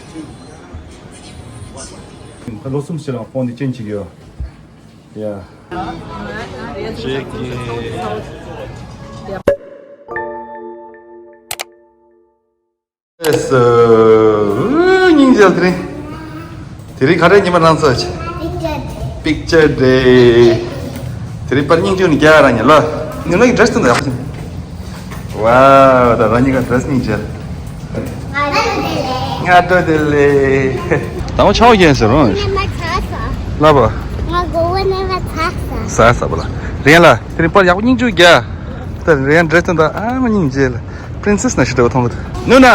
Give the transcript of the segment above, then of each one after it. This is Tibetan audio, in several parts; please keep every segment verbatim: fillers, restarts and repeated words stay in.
ད་ལོ་གསུམ་ཕྱིན་རང་ཕོན་འདི་ཅན་ཅིག་ཡོད། ཡ། Check it. Yes, སྙིང་རྗེ། དེ་རིང་དེ་རིང་ག་རེ་ཉི་མ་རང་ཚོ་ཆེ། Picture day. Picture day. དེ་རིང་པར་སྙིང་རྗེ་ནི་རྒྱ་རང་ཉིད་ལ། ཉི་མ་གི་dress དེ་འདྲ་ཡག་པོ་བྱུང་། Wow, ད་རང་ཉིད་ཀྱི་dress་སྙིང་རྗེ། སྔ་དྲོ་བདེ་ལེགས། ད་ང་ཆའོ་ཡན་ཟེར་རོ། ལབ་པ། ང་གོ་བ་ནས་ང་ཚ་ས། ས་ས་པ་ལ། རེད་ལ། དེ་རིང་པར་ཡག་པོ་སྙིང་རྗེ་རྒྱ། ད་རེད་dress དེ་འདྲ་ཨ་མ་སྙིང་རྗེ་ལ། Princess ནང་བཞིན་འདྲ་བོ་མཐོང་གི་འདུག་ནུ་ན།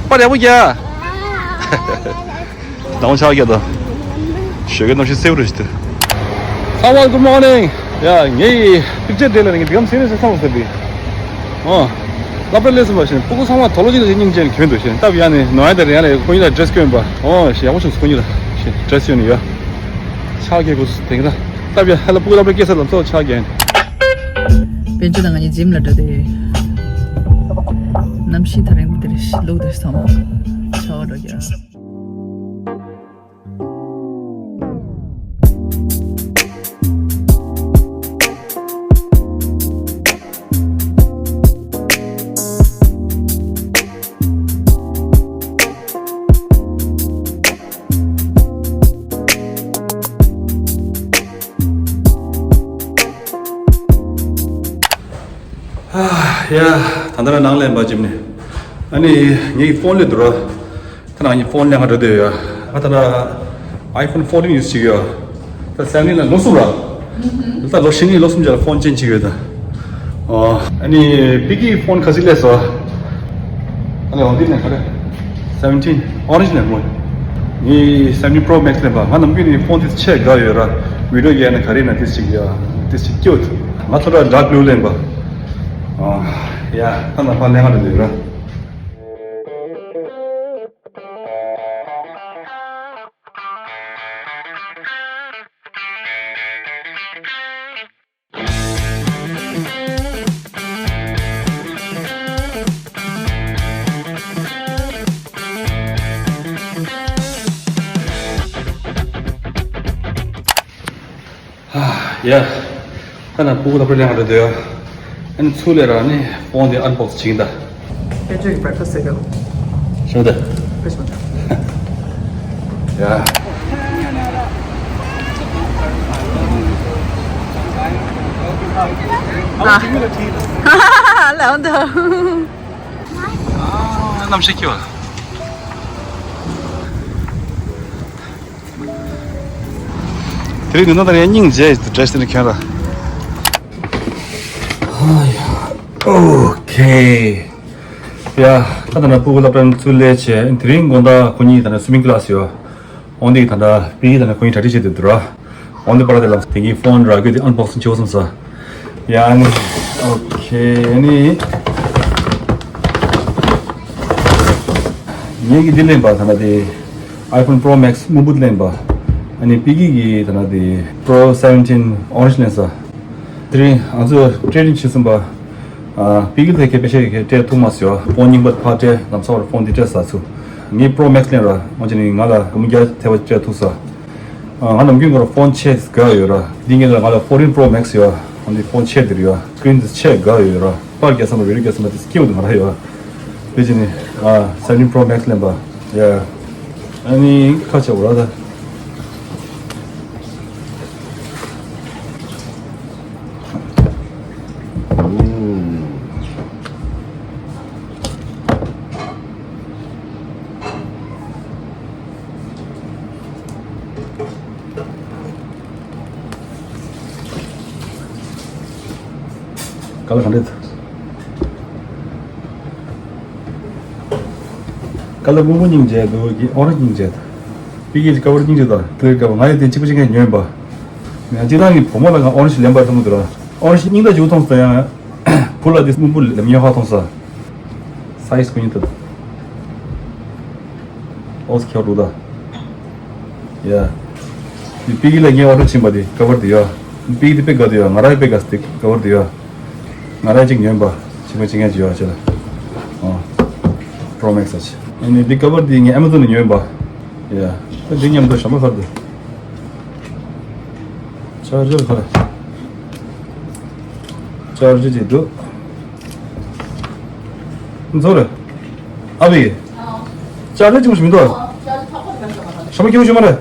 པར་ཡག་པོ་རྒྱ། ནང་ཆ་རྒྱ་དང་། ཞོགས་ཀའི་གནམ་གཤིས་སེར་པོ་རེད་ཞིག་འདུག་ཚང་མ་good morning. ཡ་ངའི་picture day ལ་ངས་འདི་གམ་སེ་རེ་སེ་ཚང་ཟེར་བི། ཨོ། སློབ་གྲྭ་སླེབས་སོང་བ་བཞིན་སྤུ་གུ་ཚང་མ་དོག་ལོ་གཅིག་ལ་སྙིང་རྗེ་ནས་གྱོན་འདུག་བཞིན་སྟབས་ཡག་ནས་ནོར་ཡ་དེ་རེད་ཡ་ལ་ཁོ་གཉིས་ལ་dress གྱོན་པ། ཨོ་ཞེ་ཡག་པོ་བྱུང་སོང་ཁོ་གཉིས་ལ་ཞེ་dress གྱོན་ནས་ཡོད། ཕྱག་གི་གོ་སོང་དེང་ར་སྟབས་ཡག་ཧ་ལ་སྤུ་གུ་སློབ་གྲྭ་སྐྱེལ་ས་ལ་ཚོ་ཕྱག་གི། དཔལ་འབྱོར་དང་ང་གཉིས་gym ལ་འགྲོ་དེ། གནམ་གཤིས་ད་རིང་འདིར་ལུག་འདིར་སོང་། ཆར་པ་འགྲོ་རྒྱུ། ཡ། ད་ལྟ་ནང་ལ་ཡིན་པ་gym ནས། ཨ་ནི་ངའི་ཕོན་སླེབས་འདུག་ར། ད་ནང་ངའི་ཕོན་ལེན་ག་འགྲོ་འདོད་ཡོད། ང་ད་ལྟ་iPhone fourteen use བྱེད་ཀྱི་ཡོད། ད་seventeen ལ་ལོ་གསུམ་ར། ད་ལོ་ཕྱི་ནས་ལོ་གསུམ་རྗེས་ལ་ཕོན་change བྱེད་ཀྱི་ཡོད་ད། ཨོ། ཨ་ནི་པི་ཀི་ཕོན་ག་ཚོད་སླེབས་སོང་། ཨ་ནི་འོ་འདི་ནས་ག་རེ། seventeen orange ནས་མོ། ངའི་seventeen Pro Max ལེན་པ། ང་ནམ་རྒྱུན་ནས་ཕོན་དེ་ཆེས་དགའ་ཡོད་ར། video ཡས་ན་ག་རེ་ན་དེ་ཞིག་ཡ། དེ་ཞིག་cute། ང་ཚོ་ར་dark blue ལེན་པ། ཨ་ཡ། ད་ནང་ཕར་ལེན་ག་འགྲོ་འདོད་ཡོད་ར། ཡ། ད་ནང་སྤུ་གུ་ལ་པར་ལེན་ག་འགྲོ་འདོད་ཡོད། ཨ་ནི་ཚུར་ལས་ར་ནི་ཕོན་དེ་unbox བྱེད་ཀྱིན་ད། དཔལ་འབྱོར་གྱི་breakfast ཟེར་གི། ཞུ་ད། ཡ། ལའོ་ད། གནམ་གཤིས་སྐྱིད་པ། དེ་རིང་ནི་ནང་ལ་ཡང་སྙིང་རྗེ་dress དེ་འདྲ་གྱོན་ར། Okay. ཡ། ད་ད་ནང་སྤུ་གུ་སློབ་གྲྭ་ཚུར་སླེབས་བྱས། དེ་རིང་དགོང་དག་ཁོ་གཉིས་ད་ནང་swimming class ཡོད། འོན་ཏེ་ད་ལྟ་པི་ཀི་ད་ནང་ཁོ་གཉིས་གྲ་སྒྲིག་བྱེད་དུ་འདུག་ར། འོན་ཏེ་པར་དེ་ལ་དེ་གི་ཕོན་རག་རྒྱུ་དེ་unboxing བྱེད་འོ་བསམ་ས། ཡ་ཨ་ནི། Okay. ཨ་ནི། ངེད་ཀྱིས་འདི་ལེན་པ་ད་ལྟ་དེ་iPhone Pro Max སྨུག་པོ་ལེན་པ། ཨ་ནི་པི་ཀི་གིས་ད་ལྟ་དེ་Pro seventeen orange ལེན་ས། དེ་རིང་ང་ཚོ་trading བྱེད་ཟིན་པ། ཨ། པི་ཀི་དེ་གའི་པེ་ཤ་གི་སྤྲད་ཐུབ་མ་སོང་། ཕོན་རྙིང་པ་ཕར་སྤྲད། ལམ་སང་བར་ཕོན་འདི་སྤྲད་ས་ཚུ། ངས་Pro Max ལེན་ར། འོན་ཀྱང་ནི་ང་ལ་སྒོར་མོ་བརྒྱ་ཐེ་བ་སྤྲད་ཐུབ་ས། ཨ། ང་ནམ་རྒྱུན་ཁོ་ར་ཕོན་ཆེས་དགའ་ཡོད་ར། འདི་ངེད་ལ་ང་ལ་fourteen Pro Max ཡོད། འོན་ཏེ་ཕོན་ཆེ་འདིར་ཡོད། screen འདི་ཆེས་དགའ་ཡོད་ར། པར་རྒྱག་ས་མ་video རྒྱག་ས་མ་དེ་སྐྱིད་པོ་འདུག་ང་ར་ཡོད། དེ་བྱས་ནི། ཨ། seventeen Pro Max ལེན་པ། ཡ། ཨ་ནི་ཁ་ཆེ་བོ་ར་ད། Colour ག་འདྲ་འདུག Colour སྨུག་པོ་སྙིང་རྗེ་འདུག་གི orange སྙིང་རྗེ་འདུག་པི་ཀི་གི་cover སྙིང་རྗེ་དང་clear cover ང་ཡང་དེ་གཅིག་པ་གཅིག་རྐྱང་ཉོས་ཡིན་པ། ཡང་སྤྱིར་བཏང་གི་བུ་མོ་ལ་ང་orange ལེན་པར་བཏང་གི་འདུག་ར། orange སྙིང་རྗེ་འདུག་མཐོང་སོང་ཡང་བུ་ལ་དེ་སྨུག་པོ་ལེན་ཉོ་ཧ་མཐོང་སོང་། size ག་ཡིན་འདུག་ཨོ་ཁྱོད་རུ་ད། ཡ། དེ་པི་ཀི་ལ་ངས་order བྱིན་པ་དེ་cover དེ་ཡ། པི་ཀི་དེ་དཔེ་དགའ་དེ་ཡ། ང་ར་དཔེ་དགའ་སྟེ་cover དེ་ཡ། ང་ར་གཅིག་ཉོས་པ། ཕྱི་མ་གཅིག་ངས་བྱས་ཡ་བྱས་ལ། ཨོ། Pro Max ཨ་ཆེ། ཨ་ནི་འདི་ཀ་བར་འདི་ངས་ཨེ་མ་ཛོན་ནས་ཉོས་ཡིན་པ། ཡ། ད་འདི་མཉམ་དུ་ཞྭ་མོ་ག་རེ་འདུག་ཅར་ཇར་ག་རེ། ཅར་ཇར་ཅིག་འདུག་ཛོ་རེ། ཨ་བི། ཅར་ཇར་ཅིག་མ་ཞིག་མི་འདུག་ཞྭ་མོ་སྐྱིད་པོ་ཞིག་མ་རེད།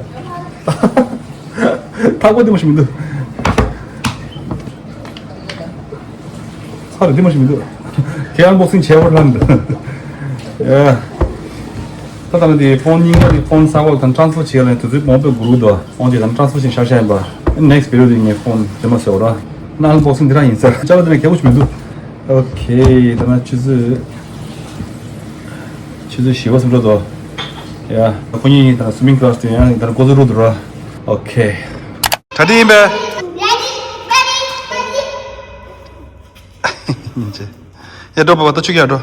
ཐག་པ་འདི་མ་ཞིག་མི་འདུག་ཚར་འདི་མ་ཞིག་མི་འདུག་ཁྱེད་ཨན་བོག་སིང་བྱས་པར་ལྷན། ཡ། ད་ལྟ་ང་འདི་ཕོན་རྙིང་པ་འདི་ཕོན་གསར་པ་དང་ཊྲན་སི་ཕར་བྱེད་ཡ་ལ་དུས་ཚོད་མང་པོ་འགོར་གི་འདུག་ཨོང་དེ་དང་ཊྲན་སི་ཕར་བྱས་ཤར་ཤར་ཡིན་པ། ནེག་སི་བི་ཌི་ཡོ་འདི་ངས་ཕོན་རྗེས་མ་བཟོ་ར། ཨན་བོག་སིང་འདི་རང་ཡིན་ས། ཅ་ལག་འདི་ནས་གལ་པོ་ཞིག་མི་འདུག་ཨོ་ཁེ། ད་ན་ཆུ་ཚོད། ཆུ་ཚོད་བཞི་པ་ཟིན་འགྲོ་འདུག་ཡ། ཁོ་གཉིས་ད་སུ་མིང་ཀི་ལ་སི་དེ་ཡང་ད་འགོ་ཚུགས་འགྲོ་འདུག་ར། ཨོ་ཁེ། གྲ་སྒྲིག་ཡིན་པས། ཡ་འགྲོ་པ་པ་ད་ཆུ་གི་ཡ་འགྲོ།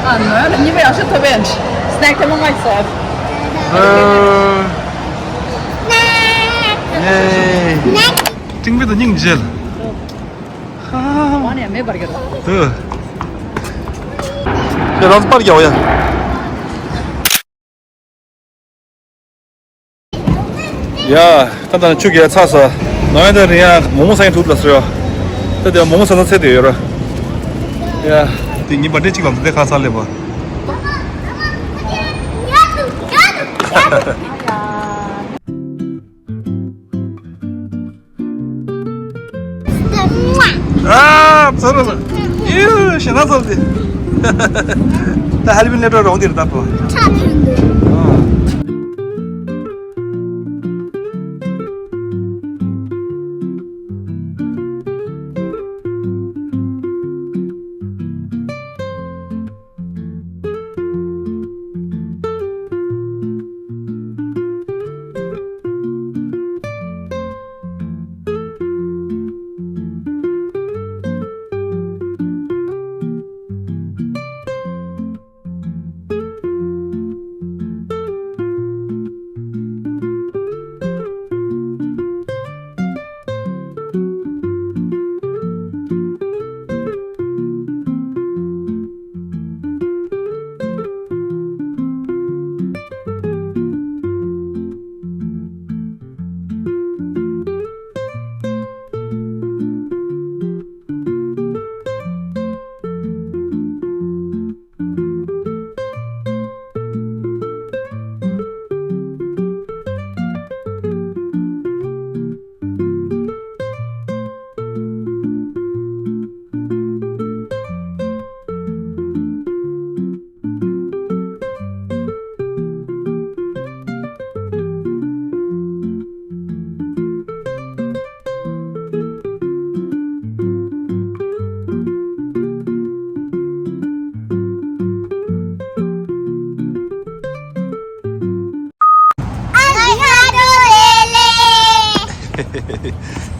ཨ་ནི་ཉི་མ་ཡག་ཤོས་ཐོབ་པས། སི་ནེག་ཐེངས་མང་ང་ཟ། ཨ། ནེ། ཏིང་པི་དང་སྙིང་རྗེ། ཧ་ཧ་ཧ། ཨ་ནི་མེད་པར་གྱུར། དུ། ཡ་རང་ཚོ་པར་རྒྱག་ཡ། ཡ། ད་ད་ཆུ་གས་ཚ་ས། ནང་ཡ་ད་རི་ཡ་མོག་མོག་ས་ཡ་འགྲོ་ལ་ཟེར་ཡ། ད་དེ་མོག་མོག་ས་ས་ཚད་དེ་ཡོད་ར། ཡ། དེ་ཉིན་པ་འདྲེ་གཅིག་ལ་འདི་ཁ་ས་སླེབས་པ། ཨ། ཚ་ར་ལ། ཡུ་ཞེ་ན་ཚ་ལ་དེ། ད་ཧ་ལི་བི་ནེ་ཏོ་རོང་དེར་ད་པོ། ཁྲ་དེ་རིང་འདུག་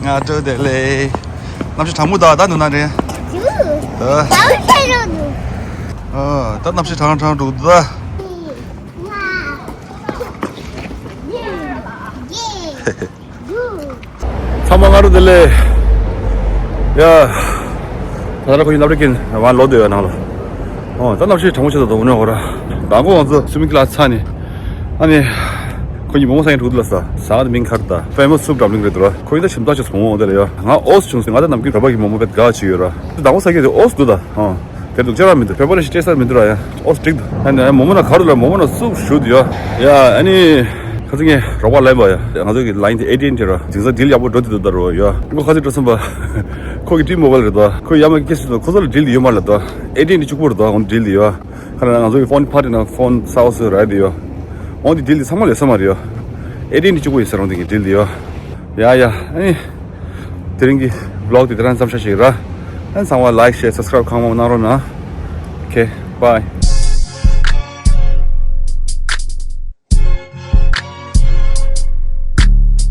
སྔ་དྲོ་བདེ་ལེགས། གནམ་གཤིས་གྲང་མོ་ད་ད་འདུག་ན་རེད། ད་ད་གནམ་གཤིས་གྲང་གྲང་འདུག་ད། ཚང་མ་སྔ་དྲོ་བདེ་ལེགས། ཡ། ད་ལྟ་ཁོ་ཡི་སློབ་གྲྭ་ཀིན་ཝན་ལོག་སྡོད་ཡོད་ནང་ལ། ཨོ་ད་གནམ་གཤིས་གྲང་མོ་ཆེ་ད་འདུག་ནས་ཧོ་ར། མདང་དགོང་ང་ཚོ་སུ་མི་ཀི་ལ་ཚ་ནས། ཨ་ནི། ཁོ་གཉིས་མོག་མོག་ས་ཡིན་འགྲོ་འདུག་ལ་ས། ས་ཨ་ནི་མིང་ཁར་ད་ཕེ་མོ་སུབ་འགྲམ་གླིང་རེད་འདུག་ར། ཁོ་ཡིན་ད་ཞིམ་ཚགས་ཆེ་སོང་འོང་དེ་ལ་ཡ། ང་ཨོ་སི་བྱུང་སོང་། ང་ད་ནམ་རྒྱུན་བོད་པ་གི་མོག་མོག་བེད་དགའ་བྱས་ཡོད་ར། མདང་དགོང་ས་གི་དེ་ཨོ་སི་འདུག་ད། ཨོ། དེར་འདུག་ཅེ་ར་མི་འདུག་བོད་པ་ལ་ཞིག་སྤྲད་ས་མི་འདུག་ར་ཡ། ཨོ་སི་འགྲིག་འདུག་ཨ་ནི་མོག་མོག་ན་ག་རུ་ལ་མོག་མོག་ན་སུབ་ཞུ་འདུག་ཡ། ཡ་ཨ་ནི། ཁ་སང་ངས་རོགས་པ་ལབ་པ་ཡ། ང་ཚོ་གི་ལ་ཡིན་དེ་ཨེ་ཊི་ཨེན་ཊི་ར། དེང་སང་ཌིལ་ཡག་པོ་འགྲོ་དེ་འདུག་ད་རོ་ཡ། ཁོ་ཁ་སང་འགྲོ་སོང་པ། ཁོ་གི་ཊི་མོ་བལ་རེད་ད། ཁོ་ཡ་མ་སྐད་ཆ་ད་ཁོ་ཚོ་ལ་ཌིལ་ཡོད་མ་ལ་ད། ཨེ་ཊི་ཨེན་ཊི་གཅིག་པོ་རེད་ད་ཁོང་ཌིལ་དེ་ཡ། ཁ་ལ་ང་ཚོ་གི་ཕོན་ཕ་ཊི་ན་ཕོན་སའོ་སི་ར་དེ་ཡོད། འོང་དེ་ཌིལ་དེ་ཚང་མ་ལས་ས་མ་རེད་ཡོད། ཨེ་ཊི་ཨེན་ཊི་གཅིག་པོ་ཡིན་ས་རང་དེ་གི་ཌིལ་དེ་ཡོད། ཡ་ཡ་ཨ་ནི། དེ་རིང་གི་ vlog་དེ་དེ་རང་མཚམས་བཞག་ཞིག་ར། ཨ་ཚང་མ་like share subscribe་གང་མང་གནང་རོགས་གནང་། Okay, bye.